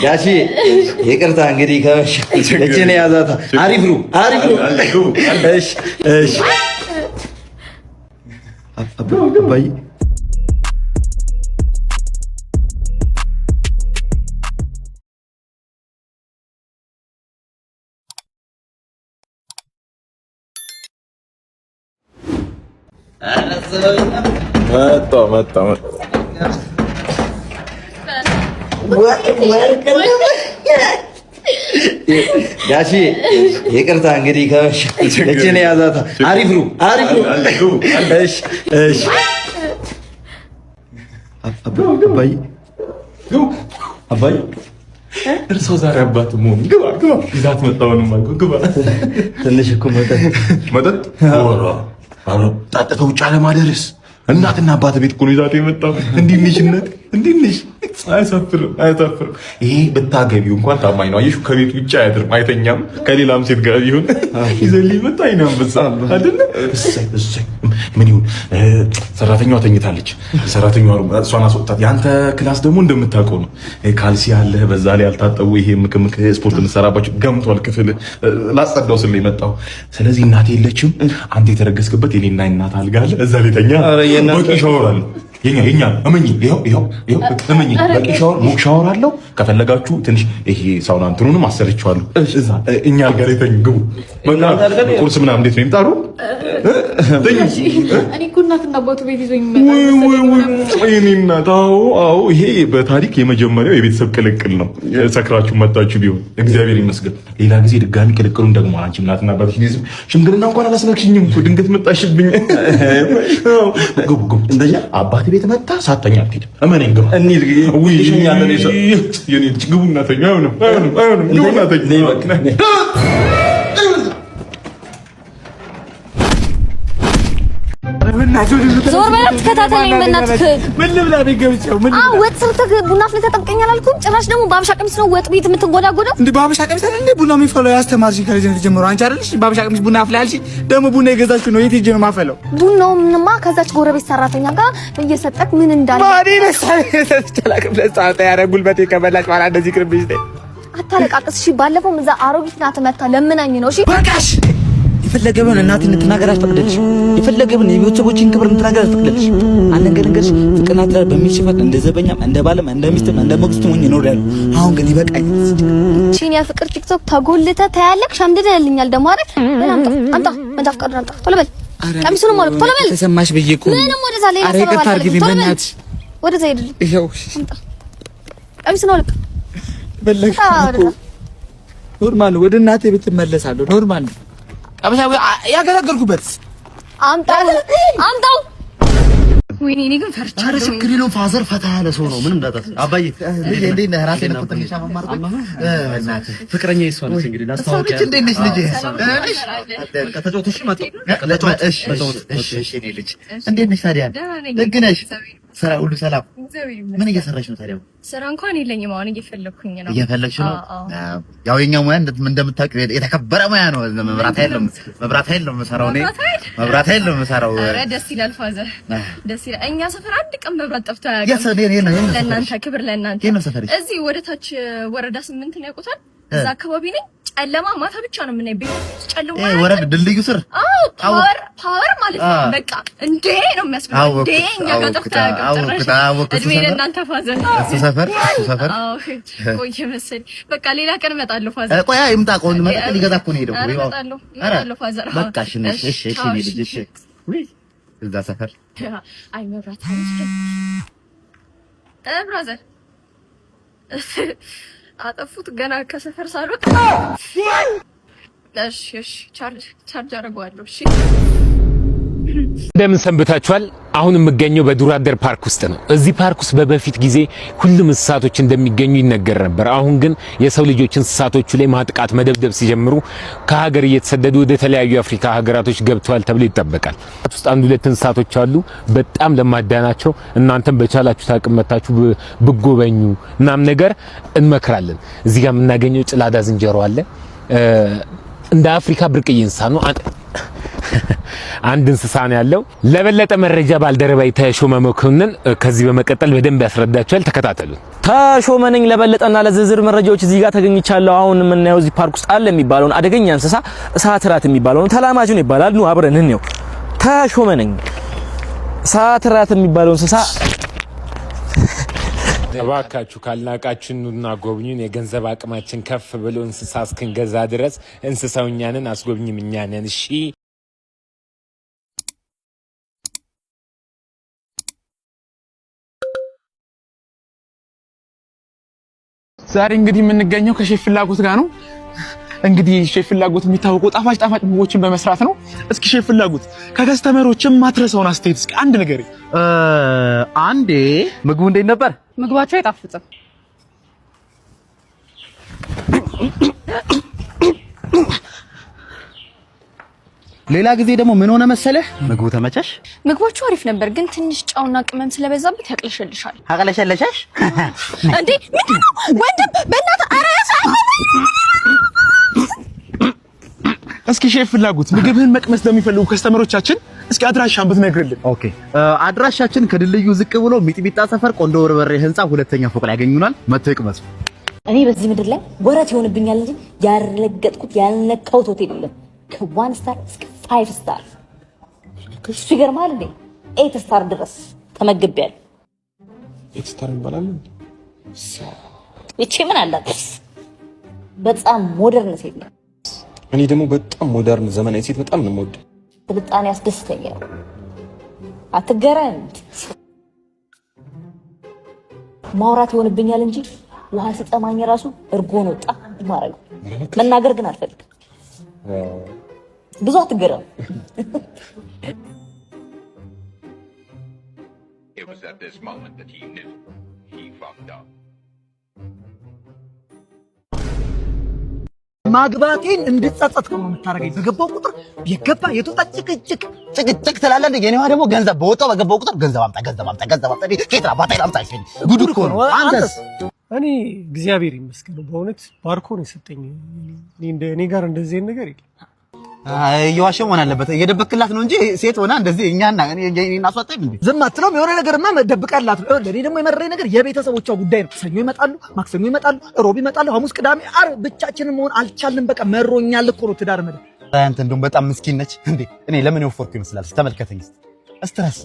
ጋሺ ይቅርታ እንግዲህ ከመሸ እችን ያዛታ። አሪፍ ነው፣ አሪፍ ነው። እሺ፣ እሺ አባዬ መጣ መጣ መጣ። ጋሺ ይቅርታ እንግዲህ ከመሸ እችን ያዛታ። አሪፍ ነው፣ አሪፍ ነው። እሺ፣ እሺ አባዬ አባዬ እርሶ ዛሬ አባት መሆን ግባ ግባ ይዛት መጣሁንም አልኩህ። ግባ ትንሽ እኮ መጠጥ መጠጥ ጠጥተው ውጭ አለማደርስ እናትና አባት ቤት እኮ ነው ይዛት የመጣው። እንዲህ ነሽ እናት፣ እንዲህ ነሽ። አያሳፍርም፣ አያሳፍርም። ይሄ ብታገቢው እንኳን ታማኝ ነው። አየሽው፣ ከቤት ውጭ አያድርም፣ አይተኛም። ከሌላም ሴት ጋር ቢሆን ይዘልኝ መጣ። አይነ አንበሳ አይደለ? እሰይ እሰይ። ምን ይሁን፣ ሰራተኛዋ ተኝታለች። ሰራተኛዋ እሷን አስወጣት። ያንተ class ደግሞ እንደምታውቀው ነው፣ ካልሲ አለ፣ በዛ ላይ ያልታጠቡ ይሄ ምክምክ ስፖርት እንሰራባቸው ገምቷል። ክፍል ላጸዳው ስል የመጣው ስለዚህ እናቴ የለችም። አንተ የተረገዝክበት የኔና እናት አልጋ አለ፣ እዛ ላይ ተኛ። በቂ ሻወር አለ። የኛ የኛ እመኚ፣ ይኸው ይኸው ይኸው እመኚ፣ በቂ ሻወር ሙቅ ሻወር አለው። ከፈለጋችሁ ትንሽ ይሄ ሳውና እንትኑንም አሰርቼዋለሁ። እዛ እኛ አልጋ ላይ ተኙ፣ ግቡ። ቁርስ ምናምን እንዴት ነው ይምጣሩ? ተኙ። እኔ እኮ እናትና አባቱ ቤት ይዞኝ የእኔ እናት። አዎ አዎ፣ ይሄ በታሪክ የመጀመሪያው የቤተሰብ ቅልቅል ነው። ሰክራችሁ መጣችሁ ቢሆን እግዚአብሔር ይመስገን። ሌላ ጊዜ ድጋሚ ቅልቅሉን ደግሞ አንቺ እናትና አባትሽ ሽምግልና እንኳን አላስላክሽኝም እኮ ድንገት መጣሽብኝ። ግቡ ግቡ። አባት ቤት መጣ ሳተኛ አትሄድም። እመነኝ፣ ግባ። የእኔ ልጅ ግቡ እና ተኙ። አይሆንም አይሆንም አይሆንም። ግቡ እና ተኙ። ዞር በል አትከታተለኝ፣ በእናትህ። ምን ልብላ? ቤት ገብቼ ምን አዎ፣ ወጥ ሰርተህ ቡና አፍልተህ ጠብቀኝ አላልኩም? ጭራሽ ደግሞ በአበሻ ቀሚስ ነው ወጥ ቤት የምትንጎዳጎደው። እንዴ በአበሻ ቀሚስ አይደል እንዴ ቡና የሚፈላው? ያስተማርሽኝ ከልጅነት ጀምሮ አንቺ አይደለሽ? በአበሻ ቀሚስ ቡና አፍላ ያልሽኝ። ደግሞ ቡና የገዛችሁ ነው። የት ሄጄ ነው የማፈላው? ቡናውንማ ከዛች ጎረቤት ሰራተኛ ጋር እየሰጠክ ምን እንዳለ ማሪ ያረ ጉልበቴ ከበላች በኋላ እንደዚህ ቅርብሽ። አታለቃቅስ እሺ። ባለፈውም እዛ አሮጊት ናት መታ ለምናኝ ነው። እሺ በቃሽ። የፈለገ ቢሆን እናቴ እንድትናገር አልፈቅድልሽም። የፈለገ ቢሆን የቤተሰቦችን ክብር እንድትናገር አልፈቅድልሽም። አንድ ነገር ልንገርሽ፣ ፍቅርና ትዳር በሚል ሽፋን እንደ ዘበኛም እንደ ባልም እንደ ሚስትም እንደ ሞግዚትም ሆኜ እኖራለሁ። አሁን ግን ይበቃኛል። እቺን የፍቅር ቲክቶክ ተጎልተህ ታያለህ። ሸምድደህልኛል ደግሞ አይደል? በል አምጣ፣ አምጣ፣ መንጃ ፈቃዱን አምጣ፣ ቶሎ በል። ቀሚሱንም አውልቅ፣ ቶሎ በል። ተሰማሽ ብዬ እኮ ምንም ወደዛ ሌላ ኧረ ሰበብ ይቅርታ አልፈልግም። አድርጊልኝ ቶሎ በል፣ በእናትሽ። ወደዛ ሂድልኝ። ይኸው አምጣ፣ ቀሚሱን አውልቅ። በለሽ እኮ normal፣ ወደ እናቴ ቤት እመለሳለሁ። normal ነው። አበሻ ያገለገልኩበት አምጣው፣ አምጣው። ወይኔ እኔ ግን ፈርቻለሁ። ኧረ ችግር የለውም። father ፈታ ያለ ሰው ነው። ምንም እንዳታስብ አባዬ። ልጄ እንዴት ነህ? ራሴን እኮ ትንሽ አማርኩኝ። በእናትህ ፍቅረኛ የእሷ ነች። እንግዲህ ላስተዋውቅ። እንዴት ነሽ ልጄ? እሺ እሺ፣ እኔ ልጅ እንዴት ነሽ ታዲያ? ደግ ነሽ? ስራ ሁሉ ሰላም? ምን እየሰራሽ ነው ታዲያ? ስራ እንኳን የለኝም። አሁን እየፈለግኩኝ ነው። እየፈለግሽ ነው? ያው የኛ ሙያ እንደምታውቂው የተከበረ ሙያ ነው። መብራት ኃይል ነው፣ መብራት ኃይል ነው የምሰራው እኔ። መብራት ኃይል ነው የምሰራው። ኧረ ደስ ይላል father፣ ደስ ይላል። እኛ ሰፈር አንድ ቀን መብራት ጠፍቶ አያውቅም። ለእናንተ ክብር፣ ለእናንተ። እዚህ ወደ ታች ወረዳ 8 ነው ያውቁታል። እዛ አካባቢ ነኝ። ጨለማ ማታ ብቻ ነው የምናይ። ቤት ጨለማ ወረድ ድልድዩ ስር። አዎ፣ power power ማለት ነው። በቃ እንዴ ነው የሚያስብለው። እንዴ እኛ ጋር ጠፍቶ አያውቅም። እድሜ ለእናንተ father። እሱ ሰፈር እሱ ሰፈር። አዎ ቆየ መሰለኝ። በቃ ሌላ ቀን እመጣለሁ father። ቆይ ይምጣ። ቆይ መጣ ሊገዛ እኮ ነው የሄደው። እመጣለሁ እመጣለሁ father። በቃ እሺ እሺ እሺ ልጅ እሺ። እዛ ሰፈር አይ መብራት brother አጠፉት ገና ከሰፈር ሳልወጣ። እሺ እሺ፣ charge charge አደርገዋለሁ። እሺ እንደምን ሰንብታችኋል? አሁን የምገኘው በዱራደር ፓርክ ውስጥ ነው። እዚህ ፓርክ ውስጥ በበፊት ጊዜ ሁሉም እንስሳቶች እንደሚገኙ ይነገር ነበር። አሁን ግን የሰው ልጆች እንስሳቶቹ ላይ ማጥቃት፣ መደብደብ ሲጀምሩ ከሀገር እየተሰደዱ ወደ ተለያዩ የአፍሪካ ሀገራቶች ገብተዋል ተብሎ ይጠበቃል። ውስጥ አንድ ሁለት እንስሳቶች አሉ፣ በጣም ለማዳ ናቸው። እናንተም በቻላችሁት አቅም መታችሁ ብጎበኙ ምናምን ነገር እንመክራለን። እዚህ ጋር የምናገኘው ጭላዳ ዝንጀሮ አለ። እንደ አፍሪካ ብርቅዬ እንስሳ ነው። አንድ እንስሳ ነው ያለው። ለበለጠ መረጃ ባልደረባዬ ተሾመ መኮንን ከዚህ በመቀጠል በደንብ ያስረዳቸዋል። ተከታተሉ። ተሾመ ነኝ። ለበለጠና ለዝርዝር መረጃዎች እዚህ ጋር ተገኝቻለሁ። አሁን የምናየው እዚህ ፓርክ ውስጥ አለ የሚባለውን አደገኛ እንስሳ እሳት ራት የሚባለውን ተላማጅ ነው ይባላል። ኑ አብረን እንየው። ተሾመ ነኝ። እሳት ራት የሚባለው እንስሳ። እባካችሁ ካልናቃችሁ ኑና ጎብኙን። የገንዘብ አቅማችን ከፍ ብሎ እንስሳ እስክንገዛ ድረስ እንስሳው እኛንን አስጎብኝም እኛንን። እሺ። ዛሬ እንግዲህ የምንገኘው ከሼፍ ፍላጎት ጋር ነው። እንግዲህ ሼፍ ፍላጎት የሚታወቀው ጣፋጭ ጣፋጭ ምግቦችን በመስራት ነው። እስኪ ሼፍ ፍላጎት፣ ከ customer ኦች የማትረሳውን አስተያየት እስኪ አንድ ነገር። አንዴ ምግቡ እንዴት ነበር? ምግባቸው አይጣፍጥም። ሌላ ጊዜ ደግሞ ምን ሆነ መሰለህ? ምግቡ ተመቸሽ? ምግባቸው አሪፍ ነበር፣ ግን ትንሽ ጨውና ቅመም ስለበዛበት ያቅለሸልሻል። አቅለሸለሸሽ? እንዴ፣ ምንድን ነው ወንድም? በእናትህ ኧረ። እስኪ ሼፍ ፍላጎት፣ ምግብህን መቅመስ ለሚፈልጉ customer ኦቻችን እስኪ አድራሻን ብትነግርልን። Okay፣ አድራሻችን ከድልድዩ ዝቅ ብሎ ሚጥሚጣ ሰፈር ቆንዶ በርበሬ ህንፃ ሁለተኛ ፎቅ ላይ ያገኙናል። መጥተው ይቅመሱ። እኔ በዚህ ምድር ላይ ወረት ይሆንብኛል እንጂ ያልረገጥኩት ያልነካሁት ሆቴል የለም። ከ one star እስከ five star፣ እሱ ይገርማል እንዴ፣ eight star ድረስ ተመግቤያለሁ። Eight star ይባላል። ይቺ ምን አላት? በጣም modern ሴት ነው። እኔ ደግሞ በጣም modern ዘመናዊ ሴት በጣም ነው የምወደው። ስልጣኔ ያስደስተኛል። አትገረም። ማውራት ይሆንብኛል እንጂ ውሃ ስጠማኝ ራሱ እርጎ ነው ጣ ማረግ። መናገር ግን አልፈልግም። ብዙ አትገረም። It was at this moment that he knew he fucked up. ማግባቴን እንድጸጸት ነው የምታደርገኝ። በገባው ቁጥር የገባ የተወጣ ጭቅጭቅ ጭቅጭቅ ትላለህ እንዴ? የኔዋ ደግሞ ገንዘብ በወጣው በገባው ቁጥር ገንዘብ አምጣ፣ ገንዘብ አምጣ፣ ገንዘብ አምጣ፣ ከየት አባቴ ላምጣ? ጉድ እኮ ነው። አንተስ? እኔ እግዚአብሔር ይመስገን በእውነት ባርኮ ነው የሰጠኝ። እኔ ጋር እንደዚህ አይነት ነገር የለም። እየዋሸ መሆን አለበት። እየደበክላት ነው እንጂ ሴት ሆና እንደዚህ እኛና እኔና እሷ አታይም እንዴ? ዝም አትለውም። የሆነ ነገርማ ደብቃላት ነው። እኔ ደግሞ የመረረኝ ነገር የቤተሰቦቿ ጉዳይ ነው። ሰኞ ይመጣሉ፣ ማክሰኞ ይመጣሉ፣ ሮብ ይመጣሉ፣ ሐሙስ፣ ቅዳሜ፣ ዓርብ ብቻችንን መሆን አልቻልንም። በቃ መሮኛል እኮ ነው ትዳር መደ አንተ እንደውም በጣም ምስኪን ነች እንዴ። እኔ ለምን የወፈርኩ ይመስላል? ተመልከተኝ እስኪ። Stress፣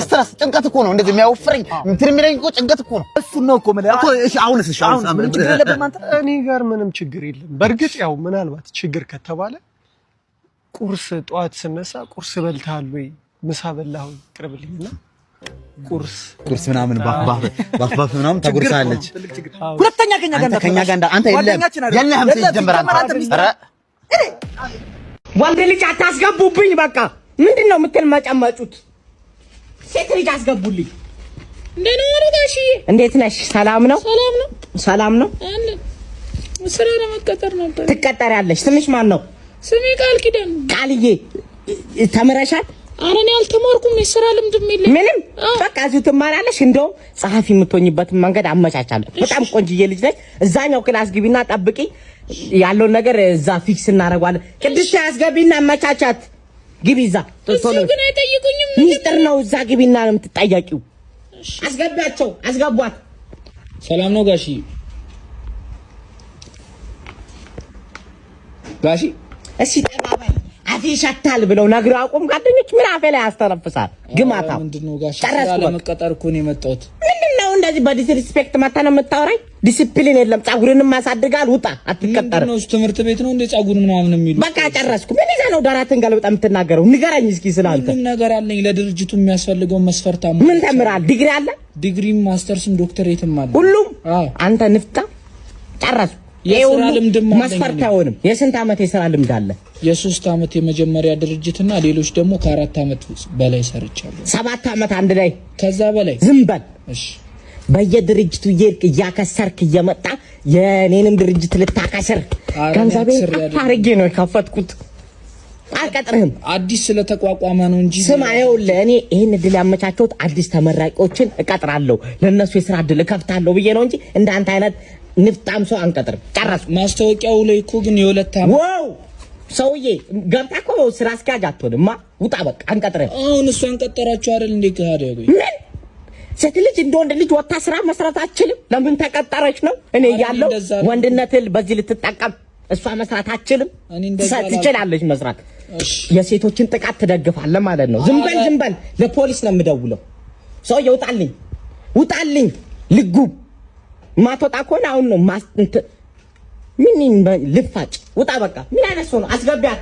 stress፣ ጭንቀት እኮ ነው እንደዚህ የሚያወፍረኝ፣ እንትን የሚለኝ እኮ ጭንቀት እኮ ነው። እሱን ነው እኮ የምልህ እኮ። እሺ አሁንስ? እሺ አሁንስ? ምንም ችግር የለብህም አንተ። እኔ ጋር ምንም ችግር የለም። በእርግጥ ያው ምናልባት ችግር ከተባለ ቁርስ ጠዋት ስነሳ ቁርስ በልተሃል ወይ፣ ምሳ በላህ ወይ ቅርብልኝና ቁርስ ቁርስ ምናምን ባፍ ባፍ ባፍ ባፍ ምናምን ታጎርሳለች። ሁለተኛ ከኛ ጋር አንተ ከኛ ጋር አንተ የለህም የለህም ሲጀመር አንተ ኧረ ወንድ ልጅ አታስገቡብኝ። በቃ ምንድን ነው የምትልመጨመጩት? ሴት ልጅ አስገቡልኝ። እንዴት ነሽ? ሰላም ነው? ሰላም ነው። ሰላም ነው። ስራ ለመቀጠር ነበር። ትቀጠሪያለሽ። ስምሽ ማን ነው? ስሜ ቃል ኪዳን። ቃልዬ ተምረሻል? ኧረ እኔ አልተማርኩም። የስራ ልምድም የለኝም። ምንም በቃ እዚሁ ትማሪያለሽ። እንደውም ጸሐፊ የምትሆኝበትን መንገድ አመቻቻለሁ። በጣም ቆንጅዬ ልጅ ነች። እዛኛው class ግቢና ጠብቂ። ያለውን ነገር እዛ fix እናደርገዋለን። ቅድስት አስገቢና አመቻቻት። ግቢ እዛ። እዚሁ ግን አይጠይቁኝም። ሚስጥር ነው። እዛ ግቢና ነው የምትጠየቂው። አስገቢያቸው፣ አስገቧት። ሰላም ነው ጋሺ? ጋሺ እሺ ጠባባይ አፌ ይሸታል ብለው ነግረው አቁም ጓደኞች ምን አፌ ላይ ያስተነፍሳል። ግማታ ምንድነው ጋሺ? ስራ ጨረስኩ። በቃ ለመቀጠር እኮ ነው የመጣሁት። ምንድን ነው እንደዚህ በ disrespect መተህ ነው የምታወራኝ? ዲሲፕሊን የለም። ጸጉርንም ማሳድጋል። ውጣ፣ አትቀጠርም። ምንድነው እሱ ትምህርት ቤት ነው እንደ ጸጉር ምናምን የሚሉ? በቃ ጨረስኩ። ምን ይዘህ ነው ደረትን ገልብጠህ የምትናገረው? ንገረኝ እስኪ ስላንተ። ሁሉም ነገር አለኝ። ለድርጅቱ የሚያስፈልገውን መስፈርት አሟልቻለሁ። ምን ተምራል? ዲግሪ አለ? ዲግሪም ማስተርስም ዶክተሬትም አለ። ሁሉም አንተ ንፍጣ። ጨረስኩ። ይሄ የስራ ሁሉ ልምድም አለኝ መስፈርት እኔ። አይሆንም። የስንት ዓመት የስራ ልምድ አለ? የ3 ዓመት የመጀመሪያ ድርጅትና ሌሎች ደግሞ ከ4 ዓመት በላይ ሰርቻለሁ። 7 ዓመት አንድ ላይ ከዛ በላይ። ዝም በል። እሺ በየድርጅቱ እየሄድክ እያከሰርክ እየመጣ የኔንም ድርጅት ልታከስር። ኧረ እኔ ገንዘቤን አክስሬ ከፍ አይደለም። አድርጌ ነው የከፈትኩት። አልቀጥርህም። አዲስ ስለተቋቋመ ነው እንጂ። ስማ፣ ይኸውልህ እኔ ይህን እድል ያመቻቸሁት አዲስ ተመራቂዎችን እቀጥራለሁ፣ ለእነሱ የስራ እድል እከፍታለሁ ብዬ ነው እንጂ እንዳንተ አይነት ንፍጣም ሰው አንቀጥርም። ጨረስኩ። ማስታወቂያው ላይ እኮ ግን የ2 ዓመት wow፣ ሰውዬ ገብታ እኮ ስራ አስኪያጅ አትሆንማ። ውጣ በቃ አንቀጥረን። አሁን እሷን ቀጠራችሁ አይደል እንዴ? ታዲያ ቆይ ምን ሴት ልጅ እንደ ወንድ ልጅ ወጥታ ስራ መስራት አትችልም? ለምን ተቀጠረች ነው? እኔ እያለሁ ወንድነትህ በዚህ ልትጠቀም እሷ መስራት አትችልም? ትችላለች መስራት። የሴቶችን ጥቃት ትደግፋለህ ማለት ነው። ዝም በል ዝም በል። ለፖሊስ ነው የምደውለው። ሰውዬ ውጣልኝ፣ ውጣልኝ። ልጉብ ማትወጣ ከሆነ አሁን ነው ምን ልፋጭ። ውጣ በቃ። ምን አይነት ሰው ነው? አስገቢያት።